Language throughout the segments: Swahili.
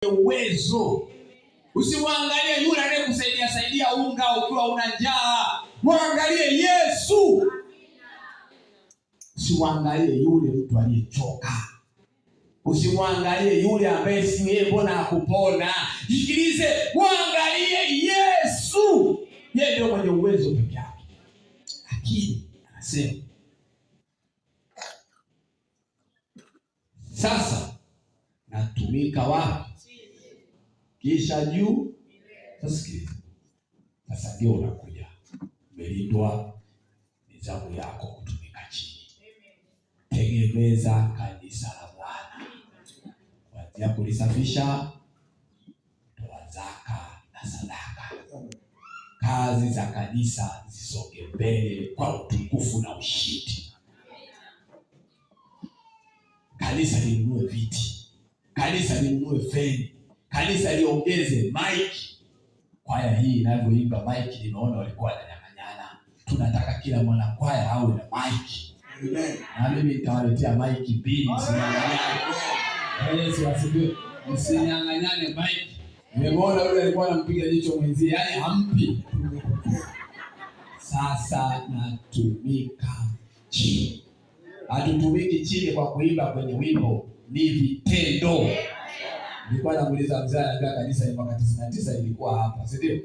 Uwezo. Usimwangalie yule anayekusaidia saidia unga ukiwa una njaa, mwangalie Yesu. Usimwangalie yule mtu aliyechoka, usimwangalie yule ambaye si yeye, mbona hakupona. Jikilize, mwangalie Yesu, yeye ndio mwenye uwezo peke yake. Lakini anasema sasa natumika wapi? Kisha juu. Sasa sikiliza, sasa ndio unakuja umelindwa, ni zamu yako kutumika chini. Tegemeza kanisa la Bwana kuanzia kulisafisha, toa zaka na sadaka. Kazi za kanisa zisonge mbele kwa utukufu na ushindi. Kanisa linunue viti, kanisa linunue feni, kanisa liongeze maiki. Kwaya hii inavyoimba maiki, nimeona walikuwa wananyang'anyana. Tunataka kila mwanakwaya awe na maiki, na mimi nitawaletea maiki mbili, msinyang'anyane. Yesu asifiwe, msinyang'anyane maiki. Nimeona yule alikuwa anampiga jicho mwenzie, yaani hampi. Sasa natumika chini. Hatutumiki chini kwa kuimba kwenye wimbo, ni vitendo. Nilikuwa namuuliza mzee, ananiambia kanisa ni mwaka 99 ilikuwa hapa, si ndio?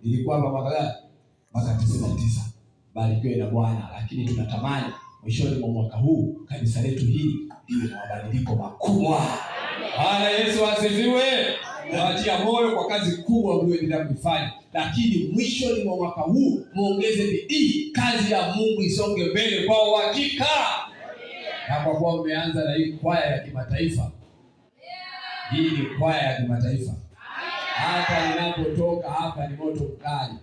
Ilikuwa hapa mwaka gani? Mwaka 99. Barikiwe na Bwana, lakini tunatamani mwishoni mwa mwaka huu kanisa letu hili liwe na mabadiliko makubwa. Bwana Yesu asifiwe. Nawatia moyo kwa kazi kubwa mlioendelea kuifanya, lakini mwishoni mwa mwaka huu muongeze bidii, kazi ya Mungu isonge mbele kwa uhakika. Na kwa kuwa mmeanza na hii kwaya ya kimataifa, hii ni kwaya ya kimataifa. Hata ninapotoka hapa ni moto mkali,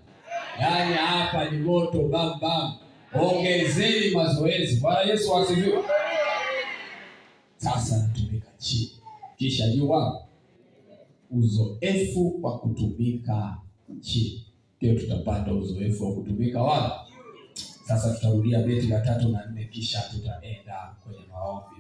yaani hapa ni moto bam bam. Ongezeni mazoezi. Bwana Yesu asifiwe. Sasa natumika chini, kisha juu wapi? Uzoefu wa kutumika chini, ndio tutapata uzoefu wa kutumika wapi? Sasa tutarudia beti la 3 na 4, kisha tutaenda kwenye maombi.